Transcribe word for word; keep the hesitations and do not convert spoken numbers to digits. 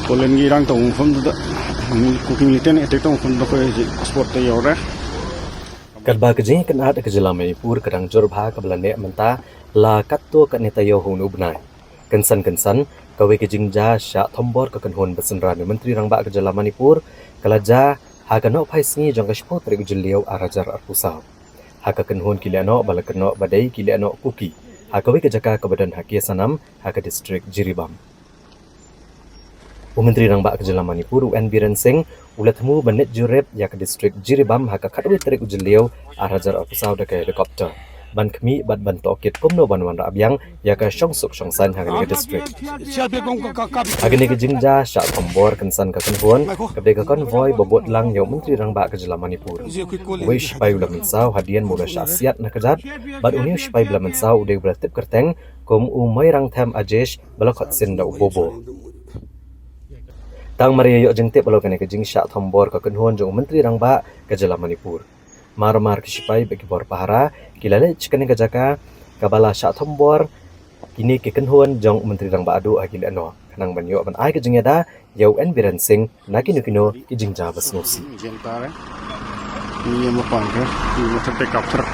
Polen gi rang tong phone da. Cooking liten ete tong phone da ko sport te yore. Katba ka jingkynat ka jylla Manipur ka dang jur bha kaba la neh mynta la katto katne taïew ha une u bnai. Kynsan kynsan kawei ka jingjia shah thombor ka kynhun ba synran u Myntri Rangbah ka jylla Manipur ka la jia ha ka nohphai sngi jong ka shiphew tarik u Jylliew ar hajar arphew saw. Ha ka kynhun ki lehnoh ba la kynnoh ba dei ki lehnoh Kuki ha kawei ka jaka kaba don ha Kesanam ha ka district Jiribam. U Myntri Rangbah ka jylla Manipur u N Biren Singh u la thmu ban leit jurip ïa ka district Jiribam ha ka khatwei tarik u Jylliew ar hajar arphew saw da ka helicopter ban khmih bad ban tohkit kumno ban wanrah biang ïa ka shongsuk shongsaiñ ha kane ka district. Ha kane ka jingjia shah thombor kynsan ka kynhun kaba dei ka convoy ba bud lang ïa u Myntri Rangbah ka jylla Manipur. Uwei u shipai u la mynsaw hadien ba u la shah siat na kjat bad une u shipai ba la mynsaw u dei uba la tip kyrteng kum u Moirangthem Ajesh ba la khot sin da u Bobo. Tang mar ïa ïoh jingtip halor kane ka jingshah thombor ka kynhun jong u Myntri Rangbah ka jylla Manipur, mar mar ki shipai bad ki bor pahara ki la leit sha kane ka jaka kaba la shah thombor kine ki kynhun jong u Myntri Rangbah haduh ha ki lehnoh khnang ban ïoh ban ai ka jingïada ïa u N Biren Singh na kino kino ki jingjia ba sngewsih. Ïa ma pang ka, ïa ma tang backup truck.